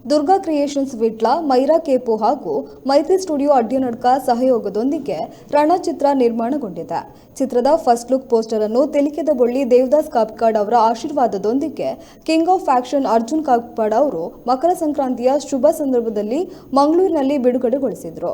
Durga creations Vitla, Myra Kepu ಹಾಗೂ ಮೈತ್ರಿ studio Adyanadka ಸಹಯೋಗದೊಂದಿಗೆ ರಣ ಚಿತ್ರ ನಿರ್ಮಾಣಗೊಂಡಿದೆ. ಚಿತ್ರದ ಫಸ್ಟ್ ಲುಕ್ ಪೋಸ್ಟರ್ ಅನ್ನು ತೆಲಿಕೆದ ಬೊಳ್ಳಿ ದೇವದಾಸ್ ಕಾಪಿಕಾಡ್ ಅವರ ಆಶೀರ್ವಾದದೊಂದಿಗೆ king of action Arjun Kapikad ಅವರು ಮಕರ ಸಂಕ್ರಾಂತಿಯ ಶುಭ ಸಂದರ್ಭದಲ್ಲಿ ಮಂಗಳೂರಿನಲ್ಲಿ ಬಿಡುಗಡೆಗೊಳಿಸಿದರು.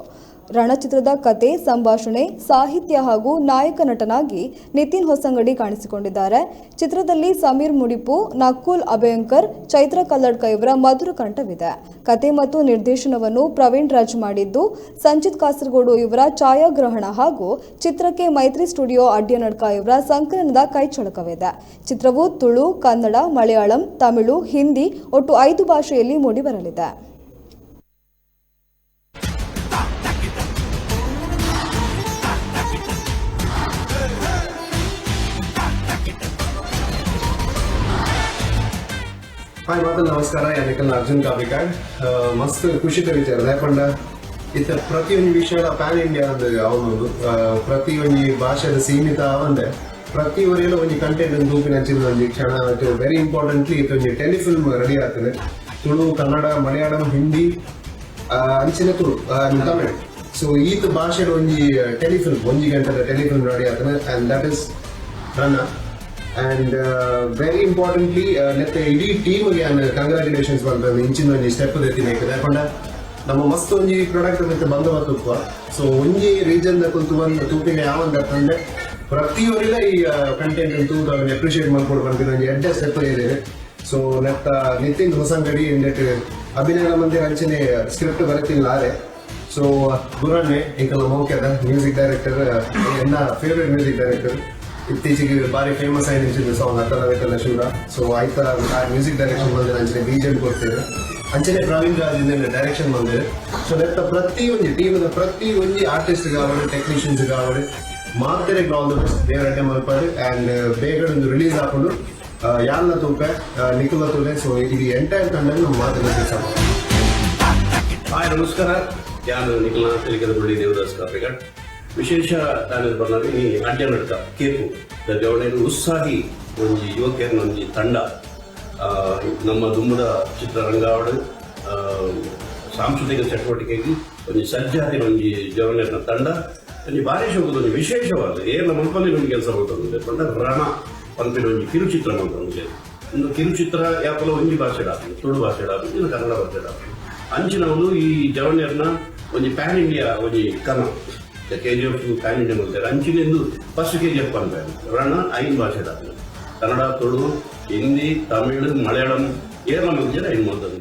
ರಣಚಿತ್ರದ ಕತೆ, ಸಂಭಾಷಣೆ, ಸಾಹಿತ್ಯ ಹಾಗೂ ನಾಯಕ ನಟನಾಗಿ ನಿತಿನ್ ಹೊಸಂಗಡಿ ಕಾಣಿಸಿಕೊಂಡಿದ್ದಾರೆ. ಚಿತ್ರದಲ್ಲಿ ಸಮೀರ್ ಮುಡಿಪು, ನಕುಲ್ ಅಭಯಂಕರ್, ಚೈತ್ರ ಕಲ್ಲಡ್ಕ ಇವರ ಮಧುರ ಕಂಠವಿದೆ. ಕತೆ ಮತ್ತು ನಿರ್ದೇಶನವನ್ನು ಪ್ರವೀಣ್ ರಾಜ್ ಮಾಡಿದ್ದು, ಸಂಚಿತ್ ಕಾಸರಗೋಡು ಇವರ ಛಾಯಾಗ್ರಹಣ ಹಾಗೂ ಚಿತ್ರಕ್ಕೆ ಮೈತ್ರಿ ಸ್ಟುಡಿಯೋ ಅಡ್ಯನಡ್ಕ ಇವರ ಸಂಕಲನದ ಕೈಚಳಕವಿದೆ. ಚಿತ್ರವು ತುಳು, ಕನ್ನಡ, ಮಲಯಾಳಂ, ತಮಿಳು, ಹಿಂದಿ, ಒಟ್ಟು ಐದು ಭಾಷೆಯಲ್ಲಿ ಮೂಡಿಬರಲಿದೆ. ಹಾಯ್ ಮಾತಲ್, ನಮಸ್ಕಾರ. ಯಾನಿಕಲ್ ಅರ್ಜುನ್ ಕಾಪಿಕಾಡ್. ಮಸ್ತ್ ಖುಷಿತ ವಿಚಾರ ದಾಯೆ ಪಂಡ ಇತ್ತ ಪ್ರತಿಯೊಂದು ವಿಷಯದ ಪ್ಯಾನ್ ಇಂಡಿಯಾ ಅಂದ್ ಅವನೊಂದು ಪ್ರತಿ ಒಂಜಿ ಭಾಷೆದ ಸೀಮಿತ ಆವಂದೆ ಪ್ರತಿ ಒರಿಯಲ ಒಂಜಿ ಕಂಟೆಂಟ್ ತೂಪಿನ ಅಂಚಿನ ಒಂಜಿ ಕ್ಷಣ. ವೆರಿ ಇಂಪಾರ್ಟೆಂಟ್ಲಿ ಇತ್ತ ಒಂಜಿ ಟೆಲಿಫಿಲ್ಮ್ ರೆಡಿ ಆಗ್ತದೆ. ತುಳು, ಕನ್ನಡ, ಮಲಯಾಳಂ, ಹಿಂದಿ, ಅಂಚಿನ ತುಳು, ತಮಿಳ್, ಸೊ ಈತ್ ಭಾಷೆಡ್ ಒಂಜಿ ಟೆಲಿಫಿಲ್ಮ್, ಒಂಜಿ ಗಂಟೆದ ಟೆಲಿಫಿಲ್ಮ್ ರೆಡಿ ಆಗ್ತದೆ, and that is Rana. And very importantly, ನೆತ್ತ ಇಡೀ ಟೀಮ್ಗೆ ನಾನು ಕಂಗ್ರ್ಯಾಚುಲೇಷನ್ಸ್ ಪನ್ಪೆ. ಇಂಚಿನ ಒಂಜಿ ಸ್ಟೆಪ್ ದೆತ್ತಿನ ಯಾಕಂಡ ನಮ್ಮ ಮಸ್ತ್ ಒಂಜಿ ಪ್ರಾಡಕ್ಟ್ ಮಿತ್ತ್ ಬಂದ ಬತ್ತುಪ್ಪ. ಸೊ ಒಂಜಿ ರೀಜನ್ ದಕುಲು ತುವನ್ ತೂಪಿನ ಯಾವಂದ ಅಂತಂದ್ರೆ ಪ್ರತಿಯೊರಿಲ ಈ ಕಂಟೆಂಟ್ ತೂದು ಅವನ್ನ ಅಪ್ರಿಷಿಯೇಟ್ ಮಲ್ಪೊಡು ಪನ್ಪಿನ ಒಂಜಿ ಎಡ್ಡೆ ಸ್ಟೆಪ್ ಇದೆ. ಸೊ ನೆತ್ತ ನಿತಿನ್ ಹೊಸಂಗಡಿ ಇಂದೆಟ್ ಅಭಿನಯ ಮಂದಿರ, ಅಂಚನೆ ಸ್ಕ್ರಿಪ್ಟ್ ಬರೆತಿಲ್ಲ ಆರೆ. ಸೊ ಗುರಣ್ಣೆ ಎಂಕಲ್ನ ಮೋಕೆದ ಮ್ಯೂಸಿಕ್ ಡೈರೆಕ್ಟರ್, ಎನ್ನ ಫೇವ್ರೆಟ್ ಮ್ಯೂಸಿಕ್ ಡೈರೆಕ್ಟರ್. ಇತ್ತೀಚೆಗೆ ಬಾರಿ ಫೇಮಸ್ ಆಗಿ ನಿಂಚಿದ ಸಾಂಗ್ ಅತ್ತಲ ವಿಠಲ ಶೂರ. ಸೊ ಆಯ್ತ ಮ್ಯೂಸಿಕ್ ಡೈರೆಕ್ಷನ್ ಬಂದಿರ, ಅಂಚನೆ ಬಿಜಿಎಂ ಕೊಡ್ತೇವೆ. ಅಂಚನೆ ಪ್ರವೀಣ್ ರಾಜ್ ಡೈರೆಕ್ಷನ್ ಬಂದಿದೆ. ಸೊ ನೆತ್ತ ಪ್ರತಿ ಒಂಜಿ ಟೀಮ್ದ ಪ್ರತಿ ಒಂಜಿ ಆರ್ಟಿಸ್ಟ್ ಗಾವಡ್, ಟೆಕ್ನಿಷಿಯನ್ಸ್ ಗಾವಡ್, ಮಾತೆರೆಗ್ ಆಲ್ the best. ದೇವರ ಎಡ್ಡೆ ಮಲ್ಪಡ್. ಅಂಡ್ ಬೇಗ ಒಂದು ರಿಲೀಸ್ ಹಾಕೊಂಡು ಯಾರ್ನ ತೂಪೆ, ನಿಖಿಲ ತೂಲೆ. ಸೊ ಇದು ಎಂಟೈರ್ ತಂಡ ನಮ್ಮ ಮಾತಿನ. ಹಾಯ್, ನಮಸ್ಕಾರ. ಯಾನು ನಿಖಿಲ್ನ ತೆಲಿಕದ ಬಳ್ಳಿ ದೇವದಾಸ್ ಕಾಪಿಕಾಡ್. ವಿಶೇಷ ದಾನೆ ಬರ್ನಾಗ ಈ ಅಡ್ಯ ನಡ್ಕ ಕೇಪು ಜವಣೆಗೆ ಉತ್ಸಾಹಿ ಒಂಜಿ ಯುವಕರನ್ನ ಒಂಜಿ ತಂಡ, ನಮ್ಮ ದುಮ್ಮದ ಚಿತ್ರರಂಗಾವಡು ಸಾಂಸ್ಕೃತಿಕ ಚಟುವಟಿಕೆಗೆ ಒಂಜಿ ಸಜ್ಜಾತಿನ ಒಂಜಿ ಜವಣೆಯರ್ನ ತಂಡ ಒಂಜಿ ಭಾರಿ ಶೋಕದ ಒಂಜಿ ವಿಶೇಷವಾದ ಏರ್ಲ ಮಲ್ಪಲ್ಲಿ ಒಂದು ಕೆಲಸ ಮಲ್ತೊಂದು ಪಂಡ ರಣ ಪನ್ಪಿನ ಒಂಜಿ ಕಿರುಚಿತ್ರ ಮಲ್ತೊಂದು. ಒಂದು ಕಿರುಚಿತ್ರ ಯಾಪಲ ಒಂಜಿ ಭಾಷೆ ಆಪುಂಡು, ತುಳು ಭಾಷೆ ಆಪುಂಡು, ಇನ್ನು ಕನ್ನಡ ಭಾಷೆ ಆಪುಂಡು. ಅಂಚಿನ ಒಂದು ಈ ಜವಣ್ಯರ್ನ ಒಂಜಿ ಪ್ಯಾನ್ ಇಂಡಿಯಾ ಒಂಜಿ ಕನ. ಕೆಜಿಎಫ್ ಪ್ಯಾನ್ ಇಂಡಿಯಾ ಮಲ್ತಾರೆ, ಅಂಚಿನ ಇಂದು ಫಸ್ಟ್ ಕೆಜಿಎಫ್ ಪನ್ಪೆ. ರಣ ಐನ್ ಭಾಷೆ ಆಪುಂಡು. ಕನ್ನಡ, ತುಳು, ಹಿಂದಿ, ತಮಿಳು, ಮಲಯಾಳಂ ಏರ್ಲ ಮಲ್ತಿಜೆರ್ ಐನ್ ಮಲ್ತೊಂದು.